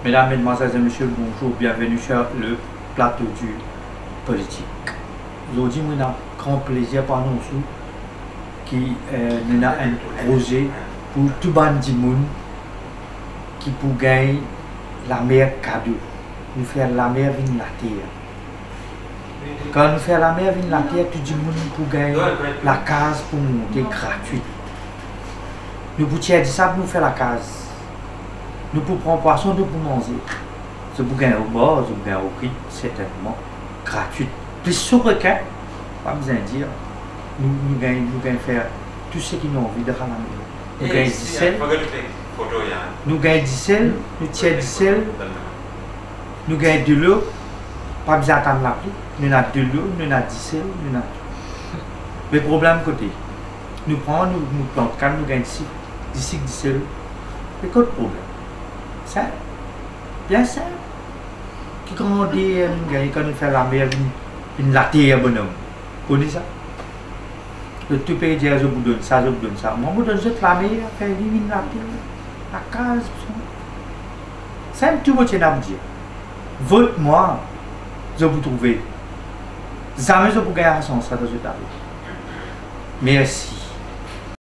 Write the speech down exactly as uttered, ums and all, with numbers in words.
Mesdames, Mesdemoiselles et Messieurs, bonjour, bienvenue sur le plateau du Politique. Zordi, mo ena gran plezir pou anons ou ki, eh, nou ena enn proze pou tou bann dimoun ki pou gagn lamer kado. Nou fer lamer vinn later. Kan nou fer lamer vinn later, tou dimoun pou gagn lakaz pou monte gratwit. Nou pou tir disab, nou fer lakaz. Nou pou pran pwason, nou pou manze. Zot pou gagn robar, zot pou gagn rokrit, sertennman, gratwit. Plis so rekin, pa bizin dir. Nou, nou gagn, nou gagn fer tou seki nou anvi dan sa lamer. Nou gagn disel, nou gagn disel, nou tir disel, nou gagn delo, pa bizin atann lapli, nou ena delo, nou ena disel, nou ena tou. Me problem kote? Nou pran, nou, nou plant kann, nou gagn disik, disik, disel. Me kot problem? Sinp, bien sinp. Ki grande, eh, nou gagn kan nou fer lamer vinn, vinn later, bonom? Kone sa? Zot tou pe dir, "Zot pou donn sa, zot pou donn sa." Mwa, mo donn zot lamer, fer li vinn later, lakaz, sa. Sa enn tou mo ti ena pou dir. Vot mwa, zot pou trouve. Zame zot pou gagn sa sans la dan zot lavi. Mersi.